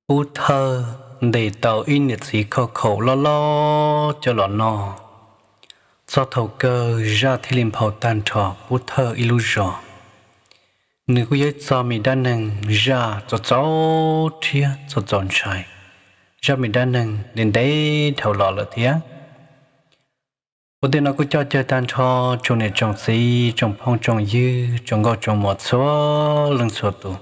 Pub Thawj ntes tau ib niam txiv khauj khaum loj loj coj los noj. Txog thaum kawg zaj thiaj li nphau tag nrho Pub Thawj ib lub zos. Nws kuj yog ib txoj me dab neeg zaj txaus txaus rhiab txaus txaus ntshai, zaj me dab neeg ntev ntev dhau los lawm thiab. Ua ntej no kuj coj caw tag nrho tsoom niam tsoom txiv tsoom phooj tsoom ywg tsoom nkauj tsoom muam txhua leej txhua tus,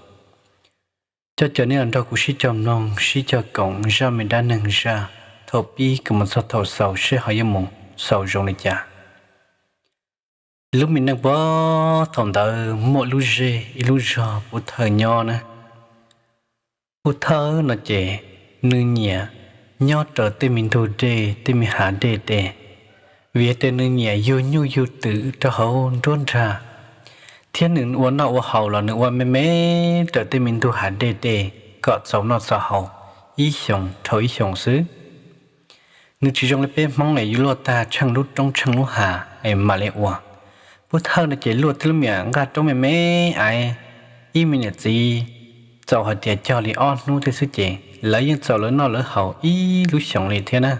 coj caw nej los nrog kuv sib cog mloog sib cog koom zaj me dab neeg zaj thaum pib kom mus txog thaum xaus seb ho yuav mus xaus zoo li cas. Lub me neej puag thaum ntawd muaj lub zej ib lub zos Pub Thawj nyob na. Pub Thawj no ces nws nyiam nyob raws tej me ntug dej tej me hav dej tej, vim tias nws nyiam yug nyuj yug twm rau hauv nruab nrag, thiab nws ua noj ua haus los nws ua me me raws tej me ntug hav dej tej kom txaus noj txaus haus ib xyoos dhau ib xyoos xwb. Nws tsis zoo li peb Hmoob es yus luaj tag tsheej lub roob tsheej lub hav es mam li ua. Pub Thawj no ces luaj tib lub me nqaj roob me me aiv, ib me niam txiv txaus hais tias cog li ob hnub tej xwb ces lawv yeej txaus lawv noj lawv haus ib lub xyoos li thiab na.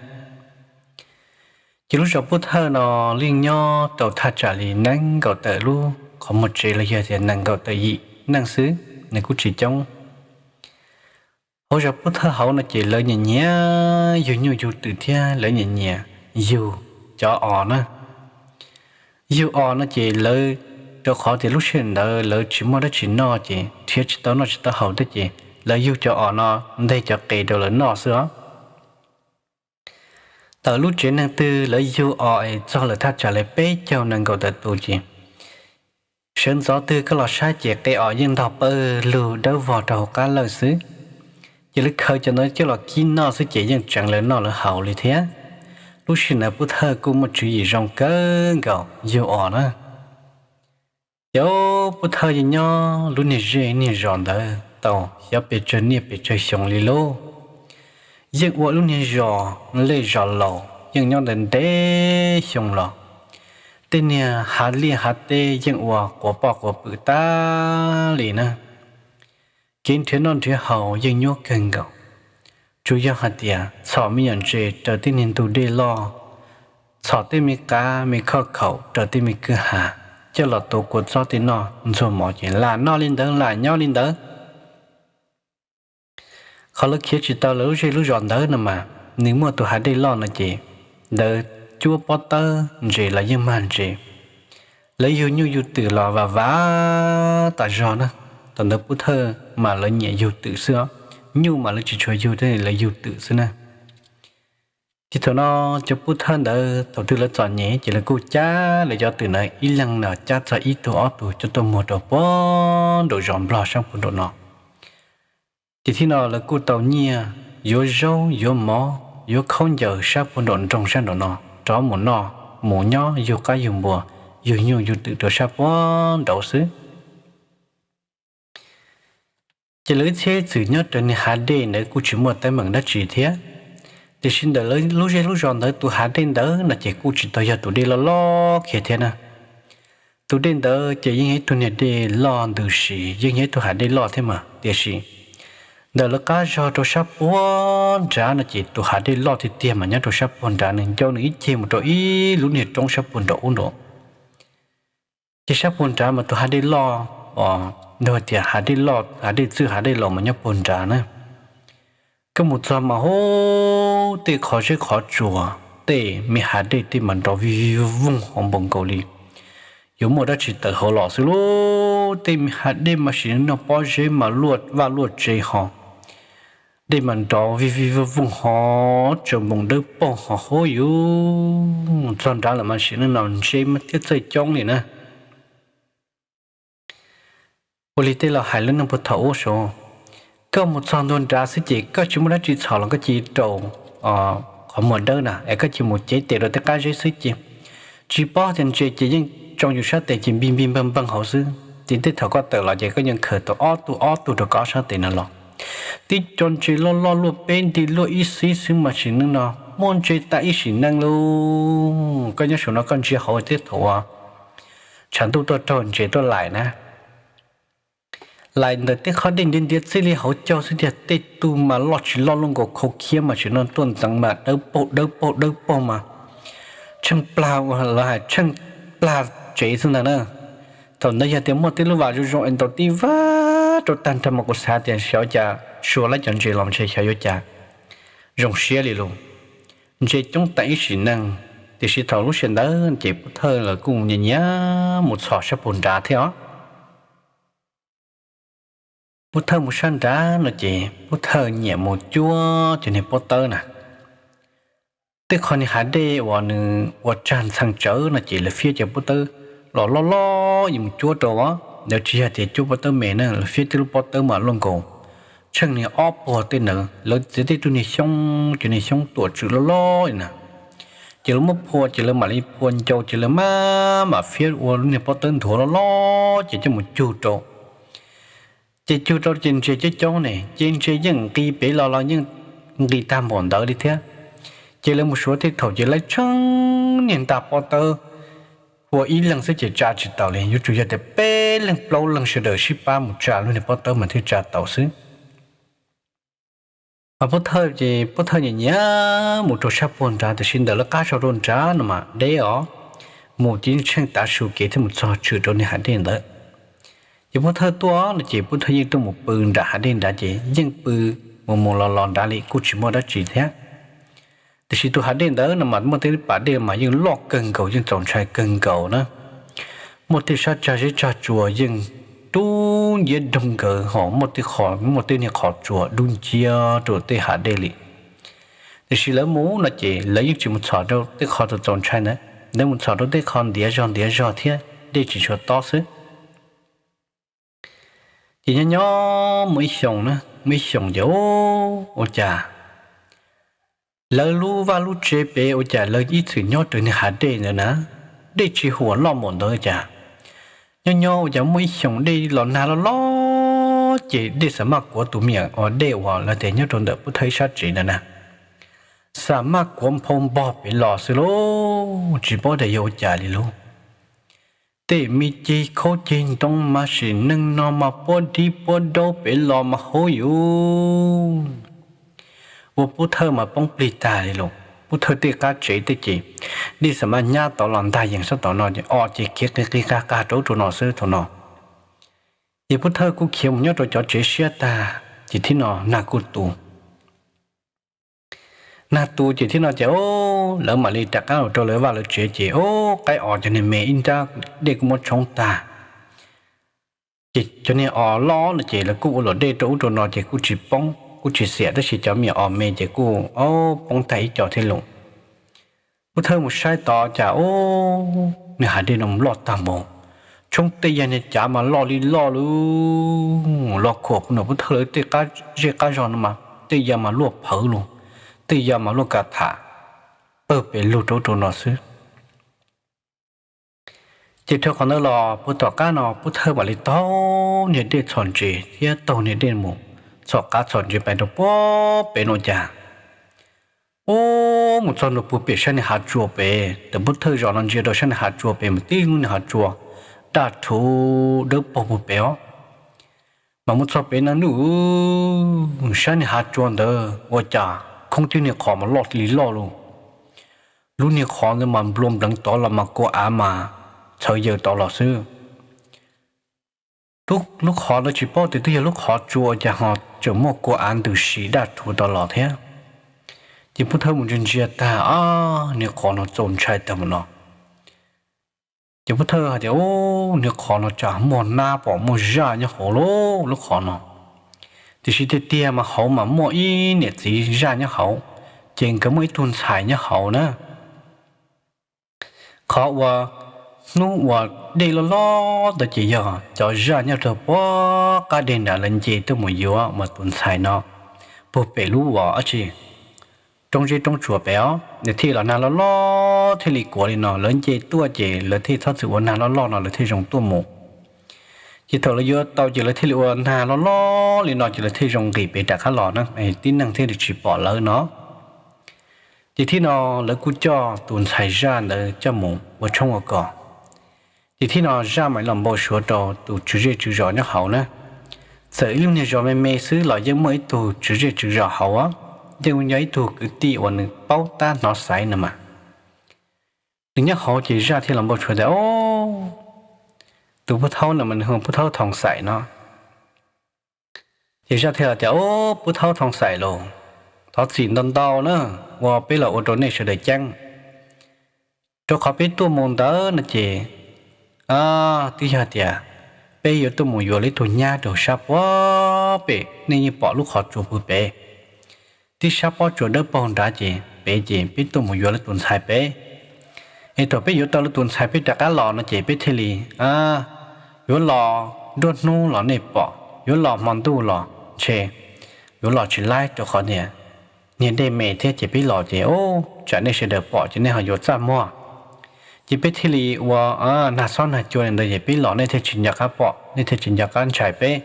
Ces lub zos Pub Thawj no yeej nyob tau thaj tsam li nees nkaum tawm lub qhov muag tsev los yog tias nees nkaum tawm yim neej xwb, nws kuj tsis coob. Hauv zos Pub Thawj hauv no ces lawv nyiam nyiam yug nyuj yug twm thiab lawv nyiam nyiam yug cov os na. Yug os no ces lawv, rau qhov tias lub sij hawm ntawd lawv tsis muaj dab tsi noj ces nrhiav tsis tau noj tsis tau haus thiab ces lawv yug cov os no nteg cov qe rau lawv noj xwb os. Tawm lub tsev neeg twg lawv yug os es txog lawm thaj tsam li peb caug nees nkaum tawm tus ces sawv ntxov twg koj los saib ces qe os yeej ntog pawg lug dawb vog rau hauv qab lawj xwb. Ces lawv khaws cov ntawd coj los kib noj xwb ces yeej tseev lawv noj lawv haus li thiab. Lub sij hawm ntawd Pub Thawj kuj muaj tswv yim zoo kawg nkaus yug os na. Ces Pub Thawj yeej nyob lub niag zej niag zos ntawd tau xyov pes tsawg niaj pes tsawg xyoo li lauj. Yeej ua lub niag zos lej zos laus yeej nyob ntawd ntev xyoo los, tej niag hav liaj hav teb yeej ua quas poj quas pwm tag li na. Kev nrhiav noj nrhiav haus yeej nyuaj kawg nkaus, tsuas yog hais tias txhom me nyuam ntses raws tej niag ntug dej loj, txhom tej me qav me khauj khaum raws tej me kwj ha coj los tuav kua txob tej noj ntxuag mov ces lam noj li ntawd lam nyob li ntawd. Qhov lawv khiav tsis tau lawv lub zej lub zos ntawd no mas, nws muaj tus hav dej loj no ces ntawd cuab pob tawb ntses los yeej mag ntses. Lawv yug nyuj yug twm los vam vam tas zog na. Thaum ntawd Pub Thawj mas lawv nyiam yug twm xwb os, nyuj mas lawv tsis tshua yug thiab, lawv yug twm xwb na. Ces thaum no cov Pub Thawj ntawd thaum twg lawv txom nyem ces lawv kuj cab lawv cov twm ntawd ib leeg los cab txog ib tug ob tug coj tuaj muag rau puag nraum zos Nplog sab puag nraum no. Ces thaum no lawv kuj tau nyiaj yuav zaub yuav mov yuav khaub ncaws sab puag nraum nroog sab nraum no rov mus noj mus nyob yug qaib yug npua, yug nyuj yug twm rau sab puag nraud xwb. Ces lawv ib txhia txwm nyob raws niag hav dej ntawd kuj tsis muaj teeb meem dab tsi thiab. Tiam sis ntawm lawv lub zej lub zos ntawd tus hav dej ntawd no ces kuj tsis tau yog tus dej loj loj kiag thiab na. Tus dej ntawd ces yeej yog ib tug niag dej loj ntws si, yeej yog ib tug hav dej loj thiab mas, tiam sis ntawm lawv qab zog rau sab puag nrad no ces tus hav dej loj tiag tiag mas nyob rau sab puag nrad, nws ncau nws ib ceg mus rau ib lub niag roob sab puag nraum ub nraud. Ces sab puag nrad mas tus hav dej loj, os, nug tias hav dej loj hav dej txwj hav dej laus mas nyob puag nrad na. Koj mus txog mas hub, tej qhov zeb qhov tsuas, tej me hav dej tej mas nrov vij vij voog hov npaum nkaus li yuav muaj dab tsi tawm hauv los xwb lauj. Tej me hav dej mas sim neej no pob zeb mas luaj vaj luaj tsev hov, dej mas nrov vij vij voog voog hov tsaus npoos dawb paug hov hub yuav txog nrad lawm mas sim neej no ntses mas thiaj txawj coob li na. Ua li tej laus hais lub neej puag thaum ub saud, koj mus txog ntua nrad xwb ces koj tsis muaj dab tsi txhom los koj cia li rau qhov muag dawb na es koj cia li mus cev tes rau tej qab zeb xwb ces tsis paub tias ntses ces yeej tsoo yus sab tes ces npij npij npeeg npeeg hauv xwb. Ces tej thaum koj tawm los ces koj yeej khaws tau ob tug ob tug rau koj ob sab tes no los. Tib co ntses loj loj luaj peb nti luaj ib xib xwb mas sim neej no muaj ntses tas ib sim neej lauj. Koj nyob saum no koj ntsia hauv tej thaum uas tshav ntuj tuaj raug ntses tuaj laim na. lais ntawm tej qhov dej ntiav ntiav txij li hauv caug xwb tiag. Tej tug mas loj tsis loj luaj nkaus khau khiab mas tsis no tuaj ntxeev mas dawb paug dawb paug dawb paug mas tsheej plag, lawv hais tsheej plag tsev xwb ntag na. Thaum ntawd yog tias muaj tej lub vas zoo zoo es ntaus tib vab rau tag nrho mas kuv xav tias xyov cas sua lawv cov ntses los ntshe xyov yuav cas zoo siab li lus. Ntses coob tag ib sim neej, tiam sis thaum lub sij hawm ntawd ces Pub Thawj lawv kuj nyiam nyiam mus txhom sab puag nrad thiab os. Pub Thawj mus sab nrad no ces Pub Thawj nyiam mus cuab cov niag pob tawb na. Tej qhov niag hav dej uas nws ua tsag ntxhee tsawv no ces lawv fiab cov pob tawb los loj loj yeej mus cuab rau os. Lawv tsis yog tias cuab pob tawb me na, lawv fiab tej lub pob tawb mas luaj nkaus tsheej niag ob puag tej ntawd, lawv txiav tej tug niag xyoob, cov niag xyoob tuam tswm loj loj li na. Ces lawv muab phua ces lawv mam li phua ncau ces lawv mam mam fiab ua lub niag pob tawb nthuav loj loj ces coj mus cug rau. Ces cug rau ces ntses coob coob ne ces ntses yeej nqis pem los los yeej nqis tag npaum ntawd li thiab. Ces lawv mus suav tej thaum ces lawv tsheej niag nta pob tawb hua ib leeg xwb ces tsa tsis taus li, yuav tsum yog tias peb leeg plaub leeg sawv daws sib pab mus tsa lub niag pob tawb mas thiaj tsa tau xwb. Mas Pub Thawj ces Pub Thawj nyiam nyiam mus rau sab puag nrad tiam sis ntawm lawv qab zog rau nrad no mas deb os, mus ces yeej tsheej tav su kev thiaj mus txog tshwm rau niag hav dej ntawd. Ces Pub Thawj tuaj no ces Pub Thawj yeej tuaj mus pw nram hav dej nrad ces yeej pw mus mus los los nrad li kuj tsis muaj dab tsi thiab. Tiam sis tus hav dej ntawd no mas muaj tej pas dej mas yeej loj kawg nkaus yeej txaus ntshai kawg nkaus na. Muaj tej sab tsag zeb tsag tsuas yeej dub nciab doog nkawd ho muaj tej qho, muaj tej niag qhov tsua dub nciab rau tej hav dej li. Tiam sis lawv mus no ces lawv yeej tsis mus txhom rau tej qho txaus ntshai ntawd, lawv mus txhom rau tej qho ntiav zog ntiav zog thiab dej tsis tshua tob xwb. Ces nyob nyob muaj ib xyoos na, muaj ib xyoos ces ua cas lawv lub vaj lub tsev pem ua cas lawv ib txwm nyob raws niag hav dej ntawd na, dej tsis huam loj npaum ntawd cas. Nyob nyob ua cas muaj ib xyoos dej los nag loj loj ces dej xav maj kuav tus me nyuam uas dej uas lawv tias nyob rau ntawm Pub Thawj ib sab tsev ntawd na, xav maj kuav nphau npog pem los xwb lauj, tsis paub tias yog ua cas li lauj. Tej me ceg khaub ceg ntoo mas sim neej no mas puab dib puab daub pem los mas hauv yuv. Ua Pub Thawj mas poob plig tag li lauj. Pub Thawj tej qab tsev tej ces dej xav maj nyab tod los ntag yees sab tom no ces o ces khiav qig qig qag qag rau ub rau no xwb thaum no. Ces Pub Thawj kuj khiav mus nyob rau cov tsev siab tag ces thiab no nag kuj tu. Nag tu ces thiab no ces lawv mam li rov qab los rau lawv vaj lawv tsev ces o, qaib os cov niag me ib nrab dej kuj muab tshoob tag. Ces cov niag os loj no ces lawv kuj ua luam dej rau ub rau no ces kuj tsis poob kuj tsis xiam tab sis cov me os me ces kuj o, poob tag ib co thiab lauj. Pub Thawj mus saib tod cas o, niag hav dej no loj tag npaum, tshoob tej yag niag cav mas loj li loj lauj, los khuam kuv niam Pub Thawj lawv tej qab zej qab zog no mas tej yag mas luaj phawv lauj, tej yag mas luaj kav tham pawg pes lug rau ub rau no xwb. Ces dhau qhov ntawd los puag tom qab no Pub Thawj mam li taug niag dej txhos ntses thiab taug niag dej mus txhom qav txhom ntses pais rau puag pem no cas, ub, mus txog ntua puag pem sab niag hav tsua pem, ntawm Pub Thawj zos no ntsia rau sab niag hav tsua pem mas tib lub niag hav tsua daj rhuv dawb paug puag pem os. Mas mus txog pem no nub, sab niag hav tsua ntawd ua cas khoob tib niag qhov mas loj li loj lauj. Lub niag qhov ntawd mas nplua npleev tod los mas kua av mas txhawv yaws tod los xwb. Lub qhov ntawd tsis paub tias twb yog lub qhov tsua cas ho tseem muaj kua av ntws si daj rhuv tod los thiab. Ces Pub Thawj mus ntsia ntsia tag, niag qhov no txaus ntshai tag mus no. Ces Pub Thawj hais tias, ub, niag qhov no tsam muaj nab pom muaj zaj nyob hauv lauj, lub qhov no. Tiam sis tiag tiag mas hauv mas muaj ib niam txiv zaj nyob hauv, ces nkawd muaj ib tug ntxhais nyob hauv na. Qhov uas hnub uas dej loj loj ntawd ces yog cov zaj nyob rau puag qab dej nrad lawv nce tuaj mus yuav mas tus ntxhais no puag pem lub uas dab tsi roob zeb roob tsuas pem os, nws thiaj los nag loj loj thiaj li kuav li no. Lawv nce tuaj ces lawv thiaj txhob txwm ua nag loj loj no lawv thiaj zoo tuaj mus. Ces thaum lawv yuav tau ces lawv thiaj li ua nag loj loj li no ces lawv thiaj zoo nqis pem rov qab los na, tib neeg thiaj li tsis pom lawv no. Ces thiab no lawv kuj coj tus ntxhais zaj ntawd coj mus ua tshoob ua kos. Ces thiab no zaj mam los npau suav rau tus tswv zej tswv zos nyob hauv na. Txawm ib lub niag zos me me xwb los yeej muaj ib tug tswv zej tswv zos hauv, yeej yog ib tug kwv tij uas nws paub tab hnov xaiv no mas. Nws nyob hauv ces zaj thiaj los npau suav tias, o, tus pub thaub no mas nws hu Pub Thaub Thoom Xaim no. Ces zaj thiaj los tias, o, Pub Thaub Thoom Xaim lauj, thov txim ntau ntau na, ua peb los ua rau nej sawv daws ceeb. Rau qhov peb tuaj mus ntawd no ces twb yog tias peb yuav tuaj mus yuav li tug nyab rau sab puag pem, nej yeej pom lub qhov tsua puag pem, tib sab pob tsuas dawb paug nrad ces pem ces peb tuaj mus yuav li tus ntxhais pem. Es thaum peb yuav tau li tus ntxhais peb rov qab los no ces peb thiaj li yuav los nruab hnub los nej pom, yuav los hmo ntuj los ntshe yuav los tsis laib rau qhov niag dej me thiab ces peb los ces tsam nej sawv daws pom ces nej ho yuav txaj muag. Ces peb thiaj li ua nag xob nag cua li ntawd ces peb los nej thiaj tsis nco qab pom, nej thiaj tsis nco qab ntshai peb.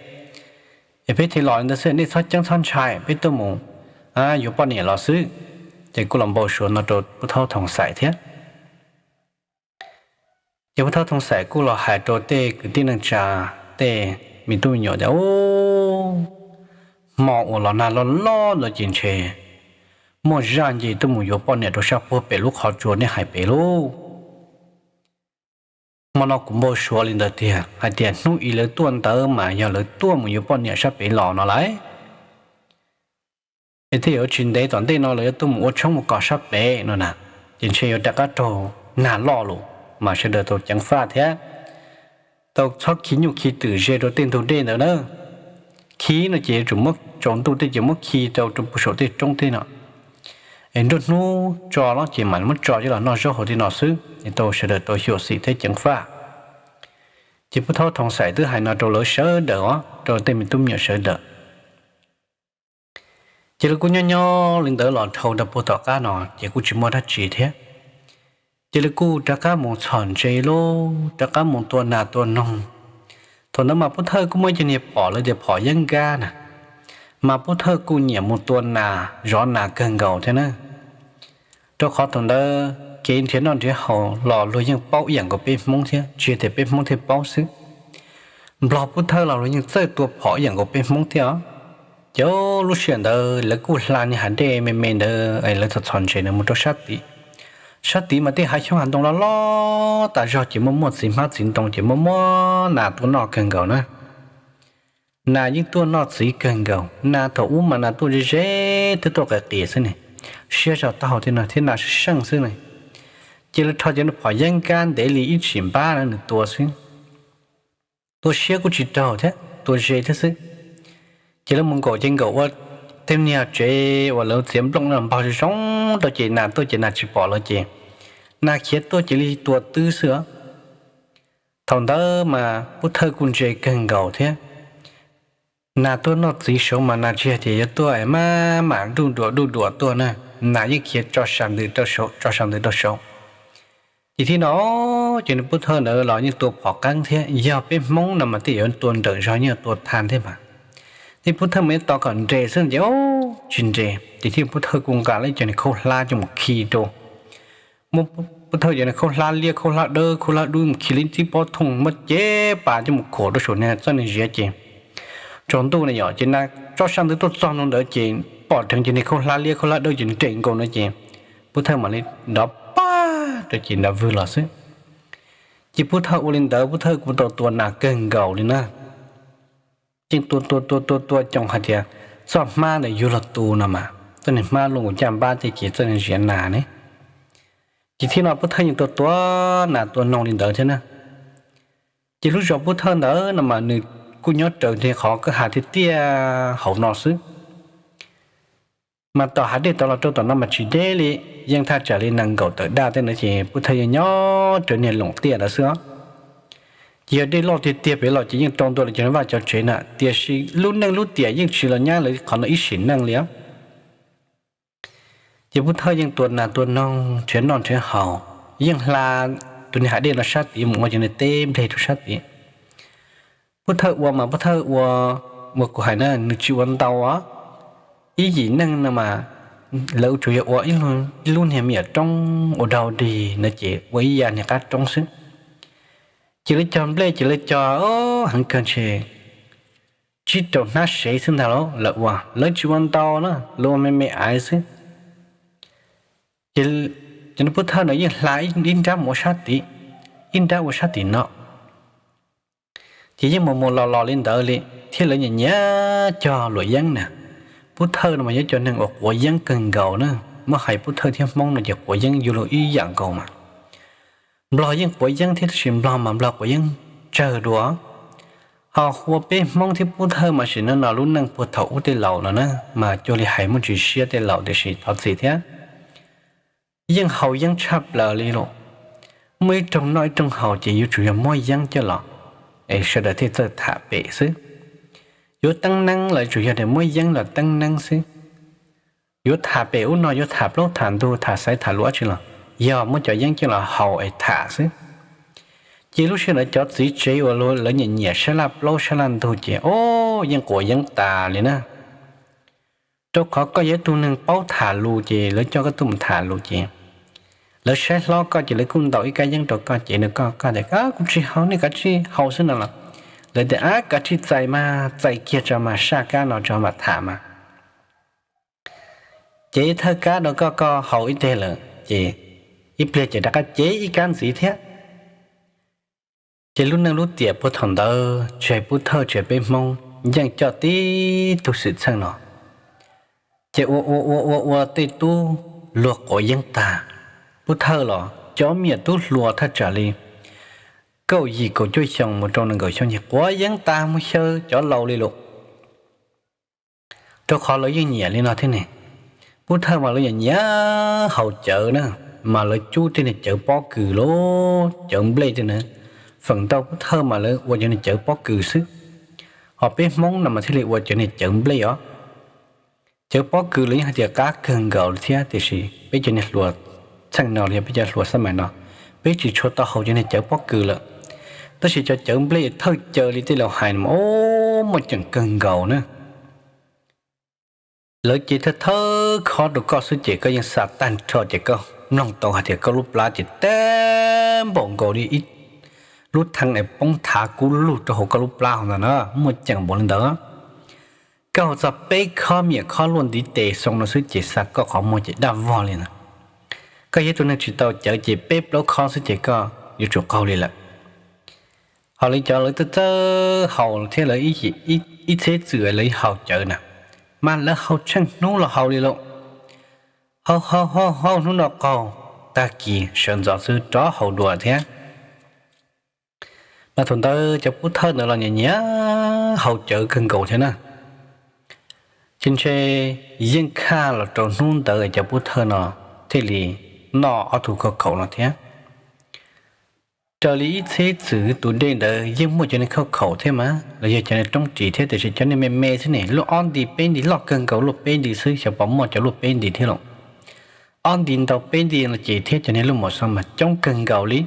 Es peb thiaj los li ntawd xwb, nej txhob ceeb txhob ntshai, peb tuaj mus yuav poj niam los xwb. Ces kuj los npau suav no rau Pub Thaub Thoom Xaim thiab. Ces Pub Thaub Thoom Xaim kuj los hais rau tej kwv tij neej tsa, tej me tub me nyuam tias, u, hmo uas los nag loj loj ntawd ces ntshe muaj zaj nce tuaj mus yuav poj niam rau sab puag pem lub qhov tsua nej hais pem lauj. Hmo no kuv npau suav li ntawd tiag, hais tias hnub ib lawv tuaj ntawd mas yog lawv tuaj mus yuav poj niam sab pem los no lauj. Es thiaj yuav tsis ntev tom ntej no lawv yuav tuaj mus ua tshoob ua kos sab pem no na, ces ntshe yuav rov qab raug nag loj lawm mas sawv daws tau ceev faj thiab. Tau txhob khi nyuj khi twm ze rau tej ntug dej ntawd na. Khi no ces yuav tsum muab tsaus ntuj tej ces muab khi rau rau puag saum tej roob tej no. Es nruab hnub tso los ces mam muab tso coj los noj zaub hauv tej no xwb, es tau sawv daws tau xyuam xim thiab ceev faj. Ces Pub Thaub Thoom Xaim twb hais no rau lawv sawv daws os, rau tej me tub me nyuam sawv daws. Ces lawv kuj nyob nyob li ntawd los dhau rau puag tom qab no ces kuj tsis muaj dab tsi thiab. Ces lawv kuj rov qab mus txhom ntses lauj, rov qab mus tua nas tua noog. Thaum ntawd mas Pub Thawj kuj muaj ib co niag phom lawv tias phom yeeb nkab na, mas Pub Thawj kuj nyiam mus tua nas zov nas kawg nkaus thiab na. Rau qhov thaum ntawd kev nrhiav noj nrhiav haus los luag yeej paub ib yam nkaus peb Hmoob thiab, tsis tias peb Hmoob thiaj paub xwb. Nplog Pub Thawj los luag yeej txawj tua phom ib yam nkaus peb Hmoob thiab os. Ces lub sij hawm ntawd lawv kuj hla niag hav dej me me ntawd, lawv txhom txhom ntses ntawd mus rau sab tid. Sab tid mas tej hav xyoob hav ntoo loj loj tas zog ces muaj muaj txiv hmab txiv ntoo ces muaj muaj nas tuaj noj kawg nkaus na. Nas yeej tuaj noj txiv kawg nkaus, nas thaum ub mas nas tuaj ze ze, twb tuaj qias qias xwb ne, siab zog taub hau thiab no thiab nas seej seej xwb ne. Ces lawv rho cov phom yeeb nkab ntev li ib tshim npab na nws tua xwb, tua siab kuj tsis raug thiab tua ze thiab xwb. Ces lawv mus nkaum ces nkaum ua tej niag tsev uas lawv txiav nplooj no npog zoo zoo rau ces nas tuaj ces nas tsis pom lawv ces nas khiav tuaj cia li tua twb xwb os. Thaum ntawd mas Pub Thawj kuj ntse kawg nkaus thiab. Nas tuaj noj txiv saud mas nas tsis hais tias yuav tuaj maj mam duj duam duj duam tuaj na, nas yeej khiav tso sa ntws rau saud tso sa ntws rau saud. Ces thiab no, ces nws Pub Thawj ntawd los yeej tua phom qeeb thiab, yog peb Hmoob no mas tej yuav tua nrawm zog yeej tua tha thiab mas. Thiab Pub Thawj mas yeej tos kom nres xwb ces tsis nres, ces thiab Pub Thawj kuj nqa lawv cov niag khaub hlab coj mus khi rau. Muab Pub Thawj cov niag khaub hlab liab khaub hlab dawb khaub hlab dub mus khi li tib pob thooj muab cev pas coj mus khuam rau saum niag txoj niag ziav ces tsaus ntuj na yom ces nas tso sa ntws tuaj txog ntua ntawd ces pom dheev cov niag khaub hlab liab khaub hlab dawb ces nres nkaus no ces Pub Thawj mam li nrov pab rau ces nrov vwg los xwb. Ces Pub Thawj ua li ntawd Pub Thawj kuj tau tua nas kawg nkaus li na. Yeej tua tua tua tua tua coos hais tias txoj hmab ntawd yuav luag tu no mas, txoj niag hmab luaj nkaus caj npab tej ces txoj niag ziav nas ne. Ces thiab no Pub Thawj yeej tua tua nas tua noog li ntawd thiab na. Ces lub zos Pub Thawj ntawd no mas nws kuj nyob raws niag qhov kwj ha tiaj tiaj hauv no xwb. Mas tom hav dej tod los rau tom no mas tsis deb li, yeej thaj tsam li nees nkaum tawm daj tej ntawd ces Pub Thawj yeej nyob raws niag loom tiaj ntawd xwb os. Ces yog dej loj tiag tiag pem los ces yeej rau ntua li cov vaj cov tsev na, tiam sis lub neej lub tiam yeej tsis los nyab lawv qhov no ib sim neej li os. Ces Pub Thawj yeej tua nas tua noog nrhiav noj nrhiav haus, yeej hla tus niag hav dej no sab tid mus ua cov niag teb nplej rau sab tid. Pub Thawj ua mas Pub Thawj ua, ua kuv hais na nws tsis ua ntau os. Ib yim neeg no mas lawv ua tsuas yog ua ib lub niag me nyuam roob ua dog dig no ces ua ib yam niag qab roob xwb. Ces lawv cog nplej ces lawv cog heev kawg ntshe tsis tsib rau hnab sev xwb ntag lauj. Lawv ua, lawv tsis ua ntau na, lawv ua me me aiv xwb. Ces cov niag pub thawj no yeej hla ib nrab mus ua sab tid, ib nrab ua sab tim no. Ces yeej mus mus los los li ntawd li thiab lawv nyiam nyiam cog luam yeeb na. Pub thawj no mas yog cov neeg uas quav yeeb kawg nkaus na. Muab hais pub thawj thiab hmoob no ces quav yeeb yuav luag ib yam nkaus mas. Nplog yeej quav yeeb thiab tab sis nplog mas nplog quav yeeb tsawg dua. Ho ua peb hmoob thiab pub thawj mas sim no no lub neej puag thaum ub tej laus no na mas cuag li hais muaj tsis siab tej laus tiam sis thov txim thiab. Yeej haus yeeb tshaj plaws li lawm. Muaj ib rooj noj ib rooj haus ces yuav tsum yog muab yeeb coj los es sawv daws thiaj txawj tham pem xwb. Yuav teeb neeb los tsuas yog muab yeeb los teeb neeb xwb. Yuav tham pem ub no yuav tham plaub tham ntug tham xaiv tham luam tsi los yog muab cov yeeb coj los haus es tham xwb. Ces lub sij hawm ntawd cov txiv tsev uas lawv nyiam nyiam sab laj plaub sab laj ntug ces o yeej quav yeeb tas li na. Rau qhov koj yog ib tug neeg paub tham lus ces lawv coj koj tuaj mus tham lus ces lawv saib hlob koj ces lawv kuj ntaus ib kab yeeb rau koj ces nws koj koj tias kuv tsis haus nej kav tsij haus xwb no los lawv tias ab kav tsij txais mas txais kiag tso mas saj kab no tso mam tham mas. Ces thawj kab rau koj koj haus ib teg lawm ces ib pliag ces rov qab cev ib kab ntxiv thiab. Ces lub neej lub tiam puag thaum ntawd tsis hais pub thawj tsis hais peb hmoob yeej coj tib tug xwm txheej no. Ces ua ua ua ua ua tej tub luag quav yeeb tag. Pub thawj los cov me nyuam tub hluas thaj tsam li kaum yim kaum cuaj xyoo mus rau nees nkaum xyoo ces quav yeeb tag mus xyaw cov laus li lawm. Rau qhov lawv yeej nyiam li no thiab ne. Pub thawj mas lawv nyiam nyiam haus cawv na, mas lawv cub tej niag cawv pob kws los cawv nplej tej na. Feem ntau pub thawj mas lawv ua cov niag cawv pob kws xwb. Ho peb hmoob no mas thiaj li ua cov niag cawv nplej os. Cawv pob kws los yeej hais tias qab kawg nkaus li thiab tiam sis peb cov niag hluas txheej no los yog peb cov hluas xab mais no peb tsis tshua tau haus cov niag cawv pob kws lawm. Tab sis cov cawv nplej thawj caw li tej laus hais no mas o muaj ceem kawg nkaus na. Lawv ces thawj thawj khob rau koj xwb ces koj yeej xa tag nrho ces koj mloog tau hais tias koj lub plab ces teb npaum nkaus li lub thee es poob thav kub lug rau hauv koj lub plab hauv ntawd na, muaj ceem npaum li ntawd. Koj haus txog peb khob me nyuam khob luaj ntiv tes xoo no xwb ces xa koj qhov muag ces daj vog li na. Koj yog tus neeg tsis tau cawv ces peb plaub khob xwb ces koj yuav tsum qaug li lawm. Ho lawv cov lawv txawj txawj haus thiab lawv ib txhiab txwm lawv haus cawv na, mas lawv haus tsheej hnub los haus li lawm. Haus haus haus haus hnub no qaug, tag kis sawv ntxov xwb rov haus dua thiab. Mas thaum ntawd cov pub thawj ntawd los nyiam nyiam haus cawv kawg nkaus thiab na. Ces ntshe yeej khaj los rau hnub ntawd cov pub thawj no thiaj li noj ob tug khauj khaum no thiab. Raws li ib txhiab txwm tus dej ntawd yeej muaj cov niag khauj khaum thiab mas los yog cov niag roob ris thiab tiam sis cov niag me me xwb ne, luaj ob nti peb nti loj kawg nkaus luaj peb nti xwb xyov puas muaj cov luaj peb nti thiab los. Ob nti ntau peb nti no ces thiab cov niag luaj mos xoo mas coob kawg nkaus li.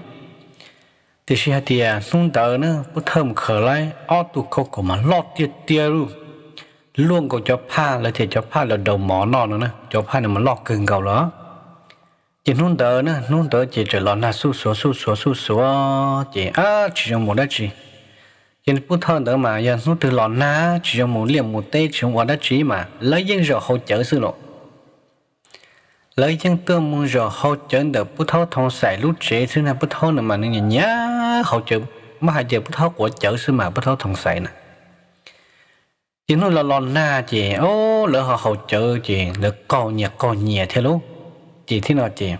Tiam sis hais tias hnub ntawd na pub thawj mus khaws laib ob tug khauj khaum mas loj tiag tiag li, luaj nkaus cov phaj lawv tias cov phaj lawv daus mov noj no na, cov phaj no mas loj kawg nkaus lawm. Ces hnub ntawd na hnub ntawd ces txawm los nag xuj xuav xuj xuav xuj xuav ces tsis zoo mus dab tsi. Ces pub thawj ntawd mas yog hnub twg los nag tsis zoo mus liaj mus teb tsis zoo ua dab tsi mas lawv yeej zaum haus cawv xwb los. Lawv yeej tuaj mus zaum haus cawv ntawm pub thaub Thoo Xais lub tsev xwb na, pub thaub no mas nws nyiam nyiam haus cawv, muab hais tias pub thaub quav cawv xwb mas pub thaub Thoo Xais na. Ces hnub los los nag ces o lawv ho haus cawv ces lawv qaug nyias qaug nyias thiab lauj. Ces thiab no ces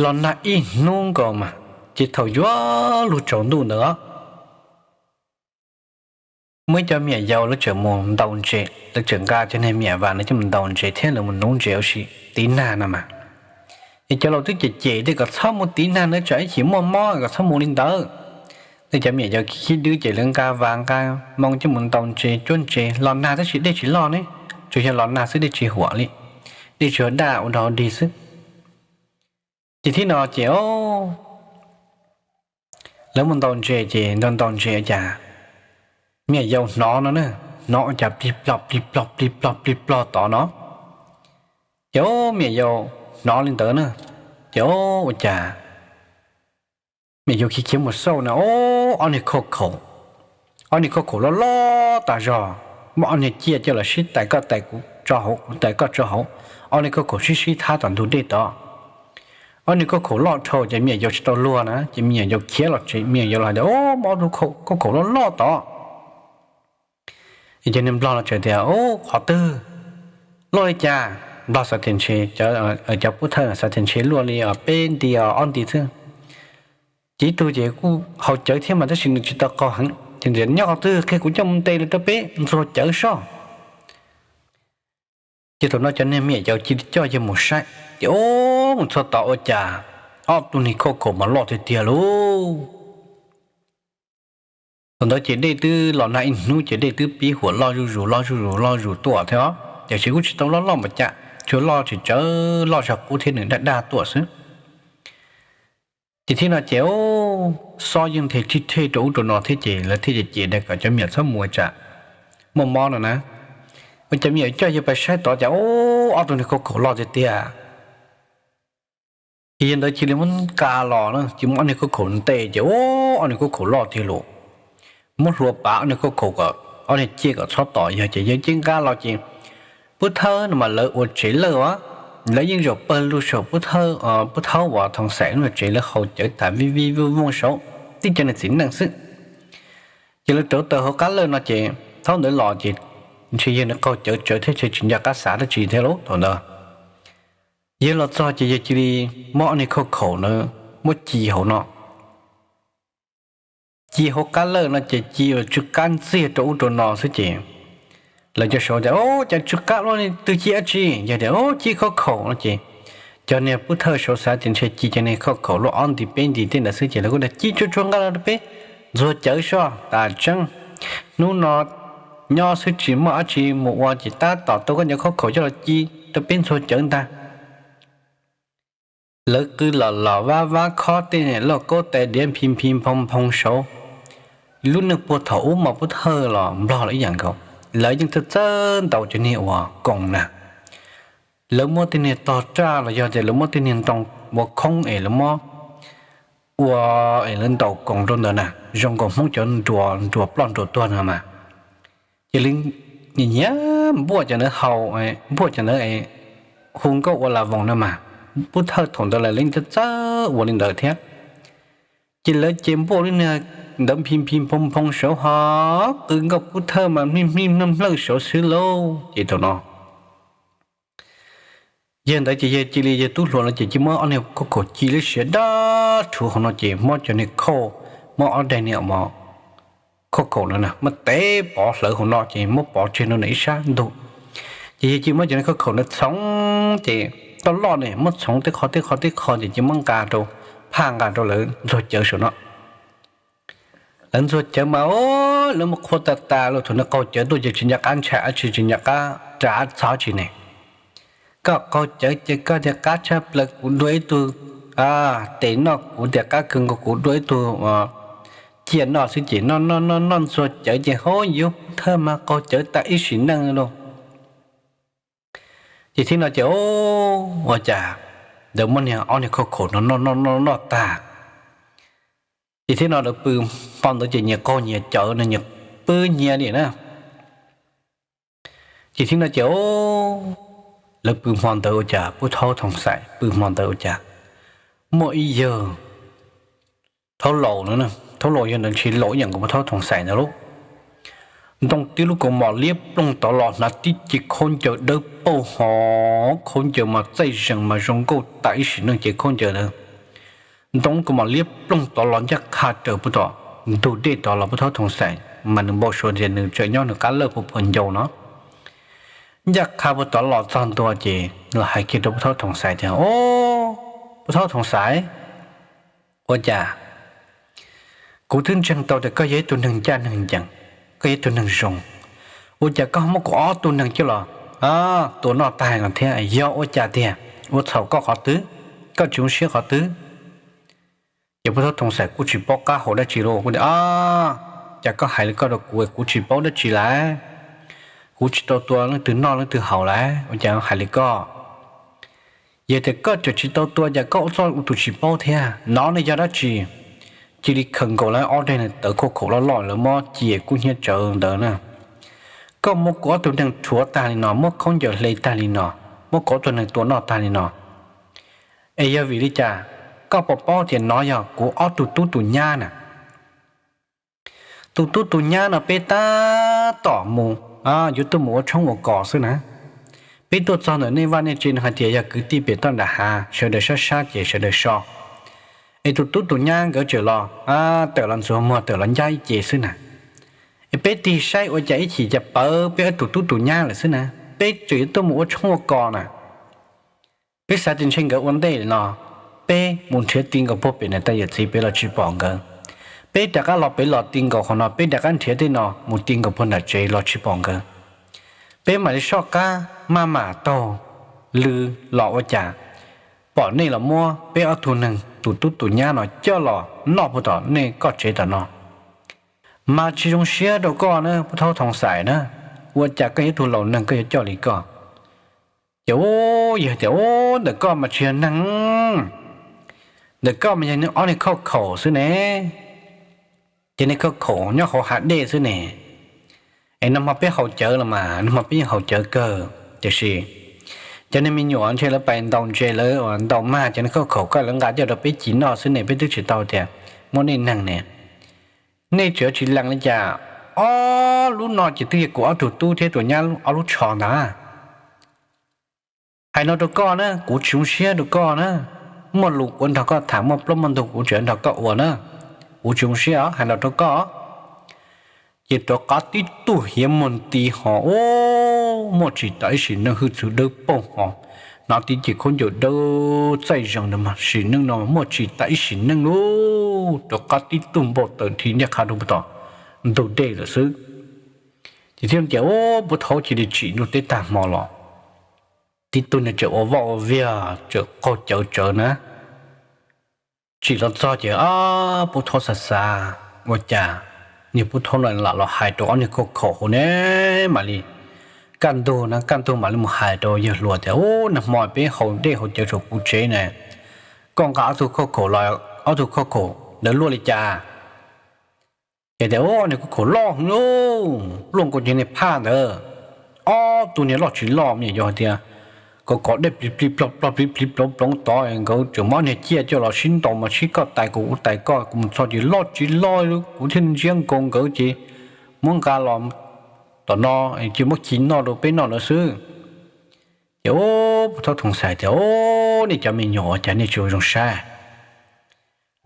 los nag ib hnub nkaus mas ces thaum yuav luag tsaus ntuj ntawd muaj ib cov me nyuam yaus lawv txawm mus ntaus ntses, lawv txawm nqa cov niag me nyuam vas no coj mus ntaus ntses thiab lawv mus nuv ntses ua si tiv nag no mas. Ces cov laus twb cem cem tias kom txhob mus tiv nag na, tsam ib chim muaj mob kom txhob mus li ntawd. Tej cov me nyuam yaus khib khib dwb ces lawv nqa vas nqa moo coj mus ntaus ntses cuab ntses los nag tab sis dej tsis loj ne, tsuas yog los nag xwb dej tsis huam li, dej tsuas daj ua dog dig xwb. Ces thiab no ces lawv mus ntaus ntses ces ntaus ntaus ntses ua cas me nyuam yaus hnov no na, hnov ua cas plig plog plig plog plig plog plig plog tod no. Ces me nyuam yaus hnov li ntawd na, ces ua cas me nyuam yaus khiav khiav mus xauj na, ob niag khauj khaum Ob niag khauj khaum loj loj tas zog, muaj ob niag ciaj coj los sib tais, koj tais kuv tso hauv, kuv tais koj tso hauv, ob niag khauj khaum sib sib thab tom ntug dej tod. Ob niag khauj khaum loj dhau ces me nyuam yaus tsis tau luag na, ces me nyuam yaus khiav los tsev, me nyuam yaus los hais tias, Au, muaj ob tug khauj khaum loj loj tod. Ces niag nplog los teb tias, Au, qhov twg loj li cas? Nplog xav tias ntshe, cov pub thawj xav tias ntshe luaj li peb nti ob nti xwb. Ces ib tug ces kuj haus cawv thiab mas tab sis nws tsis tau qaug heev ces nws tias, Nyob qhov twg, qhia kuv coj mus ntes los rau peb ntxuag cawv soj. Ces thaum no cov niag me nyuam yaus cia li coj yawg mus saib ces, Au, mus txog tod ua cas ob tug niag khauj khaum mas loj tiag tiag lauj. Thaum ntawd ces dej twb los nag ib hnub ces dej twb pib huam loj zuj zus loj zuj zus loj zus tuaj thiab os, tiam sis kuj tsis tau loj loj npaum cas, tsuas loj tsis tsawg, loj zog qub thiab nws daj daj tuaj xwb. Ces thiab no ces xob yeej nthe rhij rhej rau ub rau no thiab ces lawv thiaj cem cem tias kom cov me nyuam txhob mus ua tsam muaj mob no na. Ua cas me nyuam coj yawg pais saib tod cas, Au, ob tug niag khauj khaum loj tiag tiag. Ces yawg ntawd cia li muab nqa los na, ces muab ob niag khauj khaum ntes ces, Au, ob niag khauj khaum loj tiag lauj. Muab hlua pav ob niag khauj khaum kom ob niag ciaj kom txhob tom yawg ces yawg cia li nqa los ces pub thawj no mas lawv ua tsev lawj os, lawv yeej zaum pawg lug saum pub thawj uas Thoom Xaim lub tsev, lawv haus cawv tas vij vij vooj vooj saud tib cov niag txiv neej xwb. Ces lawv rauv taws hauv qab lawj no ces thaum ntawd los ces ntshe yawg nws qaug cawv tsawv thiab ntshe tsis nco qab xav dab tsi thiab lauj thaum ntawd. Yawg los txog ces yawg cia li muab ob niag khauj khaum na muab ci hauv no, ci hauv qab lawj no ces ci tsw qab ntxiag rau ub rau no xwb ces lawv cov saud tias, Au, cas tsw qab luaj li, twg ci dab tsi? Yawg tias, Au, ci khauj khaum no ces cov niag pub thawj saud xav tias ntshe ci cov niag khauj khaum luaj ob nti peb nti tej ntawd xwb ces lawv kuj tias, Ci tsuag tsuag nqa los rau peb ntxuag cawv soj tas tseeb. Hnub no nyob xwb tsis muaj dab tsi mus ua ces tab tom tau koj cov khauj khaum coj los ci rau peb ntxuag cawv ntag. Lawv qw los los vab vab khob tej lauj kaub tais diav nphis nphis nphoo nphoo saud. Lub neej puag thaum ub mas pub thawj los nplog los ib yam nkaus, lawv yeej txawj txawj ntaus cov niag uas koos na. Lawv muab tej niag tog raj los yog tias lawv muab tej niag ntoo ua khoob es lawv muab ua es lawv ntaus koos rau ntawd na, zoo nkaus Hmoob cov nruas nruas ploj nruas tuag no mas. Ces lawv nyiam nyiam npuaj cov ntawd haus, npuaj cov ntawd hu nkauj ua las voos no mas. Pub thawj thaum ntawd lawv yeej txawj txawj ua li ntawd thiab. Ces lawv ces npuaj lub niag ntawd nphis nphis nphoo nphoo saud ho qw nkauj pub thawj mas mlij mlij mlawj mlawj saud xwb lauj. Ces thaum no yawg ntawd ces yawg cia li, yawg tub hluas no ces cia muab ob niag khauj khaum ci lub siav dab rhuv hauv no ces muab cov niag khauj, muab ob daim niag khauj khaum no muab tev pov hlawv hauv no ces muab pov tseg rau ntawm ib sab ntug. Ces yawg cia muab cov niag khauj khaum no txhoov ces tau loj ne muab txhoov tej qho tej qho tej qho ces cia muab nqa rau, phaj nqa rau lawv ntxuag cawv saum no. Lawv ntxuag cawv mas lawv mus qhuav tas tas los thaum nws qaug cawv tuaj ces tsis nco qab ntshai dab tsi, tsis nco qab ras txog dab tsi ne. Koj qaug cawv ces koj tias qab tshaj plaws kuv dua ib tug tes noj, kuv tias qab kawg nkaus kuv dua ib tug ciaj noj xwb ces noj noj noj noj ntxuag cawv ces hauv yuav pub thawj mas qaug cawv tas ib sim neej lauj. Ces thiab no ces ua cas ntawd muab niag ob niag khauj khaum no noj noj noj noj tag. Ces thiab no lawv pw hmo ntawd ces nyias qaug nyias cawv no nyias pw nyias li na. Ces thiab no ces lawv pw hmo ntawd ua cas pub thaub Thoom Xais pw hmo ntawd ua cas muaj ib yawg thaub laus no, thaub laus yawg ntawd ntshe laus ib yam nkaus pub thaub Thoom Xais ntawd lauj. Ntoo tib lub kaus mom liab ploog tod los hnav tib ce khaub ncaws dawb paug ho, khaub ncaws mas txaij zees mas zoo nkauj tas ib sim neej ces khaub ncaws ntawd. Ntoo kaus mom liab ploog tod los ncaj qha raws puag tom ntug dej tod los pub thaub Thoom Xais mas nws npau suav tias nws tseem nyob nws qab lawj puag puag ncau no. Ncaj qha puag tod los txog ntua ces los hais kiag rau pub thaub Thoom Xais tias, Au, pub thaub Thoom Xais, ua cas kuv twb ntseeg tau tias koj yog ib tug neeg ncaj neeg ncees, koj yog ib tug neeg zoo, ua cas koj muab kuv ob tug neeg coj los tua noj tag no thiab? Yog ua cas tiag? Ua txhaum koj qhov twg? Koj tsis zoo siab qhov twg? Ces pub thaub Thoom Xais kuj tsis paub qab hau dab tsi lauj, kuj tias, Cas koj hais li koj rau kuv, kuv tsis paub dab tsi lawm. Kuv tsis tau tua leej twg noj leej twg haus lawm, ua cas hais li koj? Yog tias koj tseem tsis tau tua cas koj ua txoj ua tus tsis paub thiab? Nov ne yog dab tsi? cia li khaws nkaus lawv ob daim neeg tawv khauj khaum loj loj lawv muab cia kub hnyiab tsawv ntawd na. Koj muab kuv ob tug neeg rhuav tag li no, muab khaub ncaws hle tag li no, muab kuv ob tug neeg tua noj tag li no, es yog vim li cas? Koj puas paub tias nov yog kuv ob tug tub tus nyab na? Tus tub tus nyab no peb tab tom mus, yuav tuaj mus ua tshoob ua kos xwb na. Peb tuaj txog ntawm nej vaj nej tsev no hais tias yog kwv tij pem toj nram hav, sawv daws sab sab ces sawv daws so. Es tus tub tus nyab nkawd tseem los, tawm los ntxuav muag tawm los ncaj ib ce xwb na. Es peb tig saib ua cas ib chim cas pawv peb ob tug tub tus nyab lawm xwb na. Peb tseem yuav tuaj mus ua tshoob ua kos na. Peb xav tias ntshe nkawd ua ntej no, peb mus nrhiav ti nkaus puag pem nram tej yawm txiv pem los tsis pom nkawd. Peb rov qab los pem los ti nkaus qhov no, peb rov qab nrhiav tej no mus ti nkaus puag nram tsev los tsis pom nkawd. Peb mam li soj qab maj mam taug lw los ua cas pom nej los muab peb ob tug neeg tus tub tus nyab no coj los noj puag tom nej koj tsev tom no. Mas tsis zoo siab rau koj na Pub Thaub Thooj Xais na, ua cas koj yog ib tug laus neeg koj yuav coj li koj? Ces u, yog tias u, ntawm koj mas tsis yog neeg, ntawm koj mas yog ob niag khauj khaum xwb ne. Ces niag khauj khaum nyob hauv hav dej xwb ne. Es nag hmo peb haus cawv los mas, nag hmo peb yeej haus cawv kawg, tiam sis cov niag me nyuam ntshe lawv pais ntaus ntses lawv ntaus mag cov niag khauj khaum ko lawv nqa coj rau peb ci noj xwb ne, peb twb tsis tau tias muab nej neeg ne. Nej tseem tsis lees li cas? Ob lub no ces twb yog kuv ob tug tub thiab tus nyab ob lub tsho ntag. Hais no rau koj na, kuv tsis zoo siab rau koj na. Muaj lus kuv nrog koj tham, muaj plaub muaj ntug kuv tseem nrog koj ua na. Kuv tsis zoo siab os, hais no rau koj. Ces rov qab tib tug hiav muag nti ho, u, muaj tsis tas ib sim neej hwj txwv dawb paug ho, hnav tib ce khaub ncaws dawb txaij zees ntawd mas sim neej no muaj tsis tas ib sim neej lauj. Rov qab tib tug npau taws dhi ncaj qha rau puag tom ntug dej lawm xwb. Ces thiaj tias u, Pub Thaub cia li tsim ntuj teb tag hmo los, tib tug nws tseem ua vaj ua viag tseem qaug cawv tsawv na. Tsim los txog ces Pub Thaub xav xav, ua cas niag Pub Thaub no lam los hais rau ob niag khauj khaum hauv ne, mam li kaj ntug na, kaj ntug mam li mus hais rau yawg hluas tias u, nag hmo peb haus dej haus cawv saum kuv tsev na, koj nqa ob tug khauj khaum los, ob tug khauj khaum ntawd luaj li cas? Ces tias u, niag khauj khaum loj heev lauj, luaj nkaus cov niag phaj ntawd. Ob tug niag loj tsis loj me nyuam yaus hais tias, kov kov dej plig plig plog plog plig plig ploov ploov tod, nkawd tseem muab niag ciaj coj los sib ntaus mas sib koj tais kuv kuv tais koj, kuv mus txog ces loj tsis loj, kuv thiaj ntsia nkaus nkawd ces muab nqa los tom no, ces muab ci noj rau peb noj lawm xwb. Ces u, Pub Thaub Thooj Xais tias u, nej cov me nyuam cas nej tsis ua zoo saib,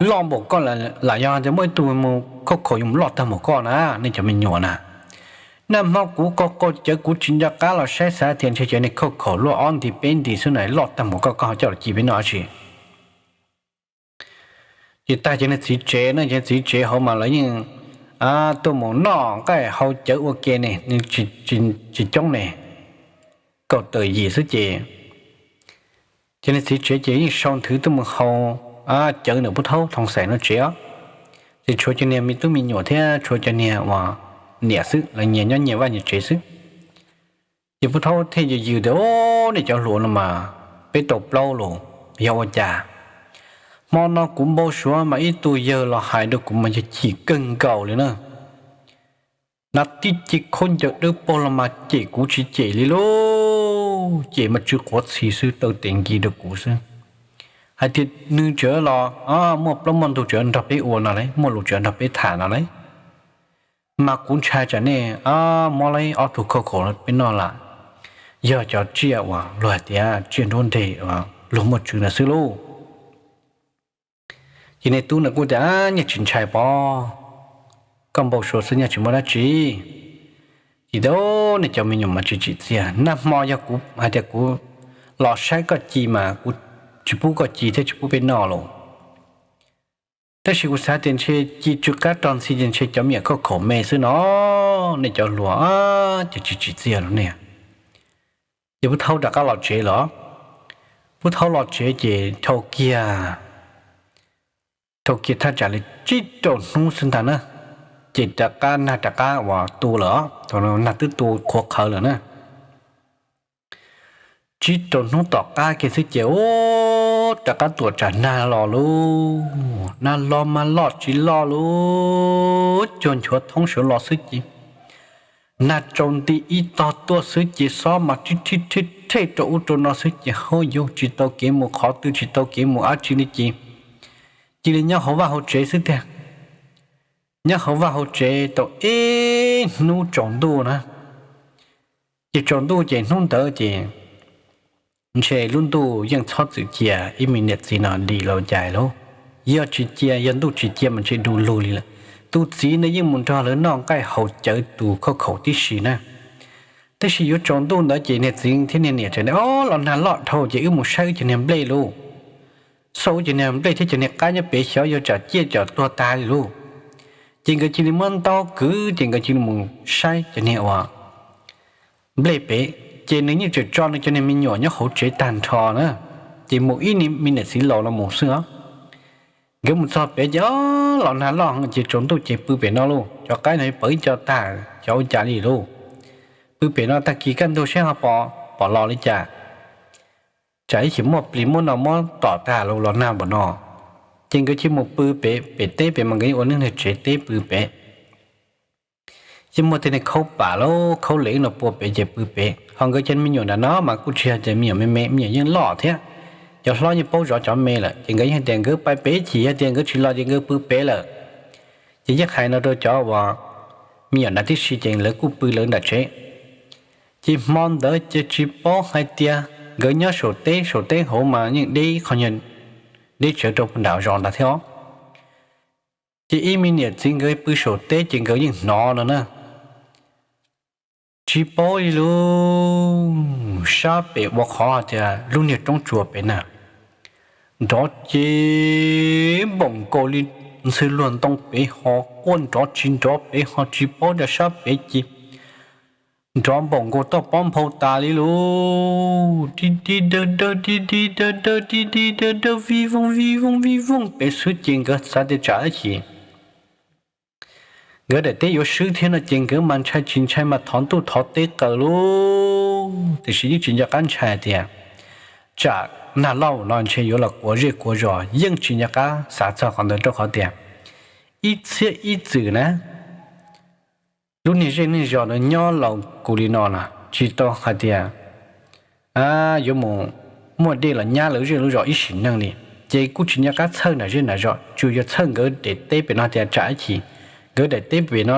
loj npaum koj lam yog tias muaj ib tug mus khauj khaum yuav mus loj tag npaum koj na, nej cov me nyuam na. Nag hmo kuv qaug qaug cawv kuv tsis nco qab los saib xav tias ntshe cov niag khauj khaum luaj ob nti peb nti xwb na, loj tag npaum koj, koj ho coj los ci peb noj dab tsi? Ces tag cov niag txiv tsev na, cov niag txiv tsev hauv mas lawv yeej tuaj mus noj nqaij haus cawv ua ke ne, tsis coob ne, kaum tawm yim xwb ces cov niag txiv tsev ces yeej sau nthwv tuaj mus haus cawv ntawm Pub Thaub Thooj Xais no tsev os. Ces tshuav cov niag me tub me nyuam thiab tshuav cov niag uas niam xwb, lawv nyias nyob nyias vaj nyias tsev xwb. Ces Pub Thaub thiaj yws yws tias, Au, nej cov hluas no mas peb tau plaub los yog ua cas? Hmo no kuv npau suav mas ib tug yawg los hais rau kuv mas yog chim kawg nkaus li na. Hnav tib ce khaub ncaws dawb paug los mas cem kuv tsis cem li lauj, cem mas tsw quav txhis xwb, taw tes nkis rau kuv xwb, hais tias nws tseem los muaj plaub muaj ntug tseem nrog peb ua no lauj, muaj lus tseem nrog peb tham no lauj. Mas kuv ntshai tsam nej muab lawv ob tug khauj khaum peb noj lawm, yog cov tsiaj uas luag hais tias tsiaj nruab nreg luag muaj tswv ntawd xwb lauj. Ces niag tub ntawd kuj tias, Nyaj tsis ntshai pob, koj npau suav xwb, nyaj tsis muaj dab tsi. Ces tias, Nej cov me nyuam mas tsis tsim txiaj, nag hmo yog kuv hais tias kuv los saib koj ci mas kuv tsis pub koj ci thiab tsis pub peb noj los. Tab sis kuv xav tias ntshe ci tsw qab rog ntxhi ces ntshe cov me nyuam khauj khaum me xwb no, nej cov hluas ces tsis tsim txiaj los nej. Ces Pub Thaub rov qab los tsev los. Pub Thaub los tsev ces dhau kiag, dhau kiag thaj tsam li tsib rau hnub xwb ntag na, ces rov qab nag rov qab uas tu lawm, thaum nag twb tu qhuav qhawv lawm na. Tsib rau hnub tom qab kiag xwb ces, u, rov qab tuam tsam nag los lauj. Nag los mas loj tsis loj lauj, cuag nchuav thoob sawv los xwb ces, nag tsaus nti ib tog tuaj xwb ces xob mas rhib rhib rhib rheb rau ub rau no xwb ces, hauj yug, tsis tau kev mus qhov twg, tsis tau kev mus dab tsi li ces, cia li nyob hauv vaj hauv tsev xwb tiag. Nyob hauv vaj hauv tsev tau ib hnub tsaus ntuj na, ces tsaus ntuj ces hnub ntawd ces ntshe lub ntuj yeej txhob txwm cia ib me niam txiv no dim los cas lauj. Yog tsis cia, yog ntuj tsis cia mas ntshe du lug li lawm. Tus txiv ntawd yeej mus nrog lawv noj nqaij haus cawv tus khauj khaum tib si na. Tab sis yuav tsaus ntuj ntawd ces niag txiv thiab niag niam tseem, o, los nag loj dhau ces wb mus saib wb cov niag nplej lauj. Xauj wb cov niag nplej thiab cov niag qaib nyob pem xyov yuav tsam ciaj tsam tuag tag li lauj. Ces nkawd cia li muab ntaub kwv ces nkawd cia li mus saib cov niag uas nplej pem, ces nws yeej tseem tso nws cov niag me nyuam nyob hauv tsev tag nrho na. Ces mus ib me niam txiv laus no mus xwb os. Nkawd mus txog pem ces, o, los nag loj ces tsaus ntuj ces pw pem no lauj. Cov qaib no pawv ib co tag, xyov ua cas li lauj. Pw pem no tag kis kaj ntug seb ho pom los li cas, tsam ib chim muaj plis muab no muab tom tag los los nag npaum no. Ces nkawd cia li mus pw pem, pem teb pem mas nkawd yeej ua lub niag tsev teb pw pem. Ces muaj tej niag khaub pam lauj, khaub lem no pua pem ces pw pem. Ho nkawd cov me nyuam nram no mas kuj tsis yog tias me nyuam me me, me nyuam yeej loj thiab. Cov hlob yeej paub zov cov me lawm ces nkawd yeej hais tias nkawd pais pem ib chim, yog tias nkawd tsis los ces nkawd pw pem lawm. Ces yeej hais no rau cov uas me nyuam nram tib si ces lawv kuj pw lawv nram tsev. Ces hmo ntawd ces tsis paub hais tias nkawd nyob saum teb, saum teb hauv mas yeej deb qhov nyuag deb tsawv rau nram zos ntawd thiab os. Ces ib me niam txiv nkawd pw saum teb ces nkawd yeej hnov no na. Tsis paub li lauj, sab pem ua qhov tias lub niag roob tsuas pem na, nrov ces npaum nkaus li ntxhw luag ntoo pem ho quaj, nrov tsis nrov pem ho tsis paub tias sab pem ces nrov npaum nkaus toj pob nphau tas li lauj. Dig dig dawg dawg, dig dig dawg dawg, dig dig dawg dawg, vij voog vij voog vij voog pem xwb ces nkawd xav tias tsam ib chim nkawd daim teb yuav swb thiab no ces nkawd mas ntshai tsis ntshai mas thov ntuj thov teb qw lauj. Tiam sis yeej tsis nco qab ntshai tias tsam nag loj no ntshe yuav los kuav zej kuav zos, yeej tsis nco qab xav txog qhov ntawd rau qhov tias ib txhiab ib txwm na, lub niag zej niag zos ntawd nyob laus kuv li no na, tsis tau hais tias yuav mus muaj dej los nyab lawv zej lub zos ib sim neej li. Ces kuj tsis nco qab txhawj nram zej nram zos, tsuas yog txhawj nkawd daim teb pem no tias tsam ib chim nkawd daim teb pem no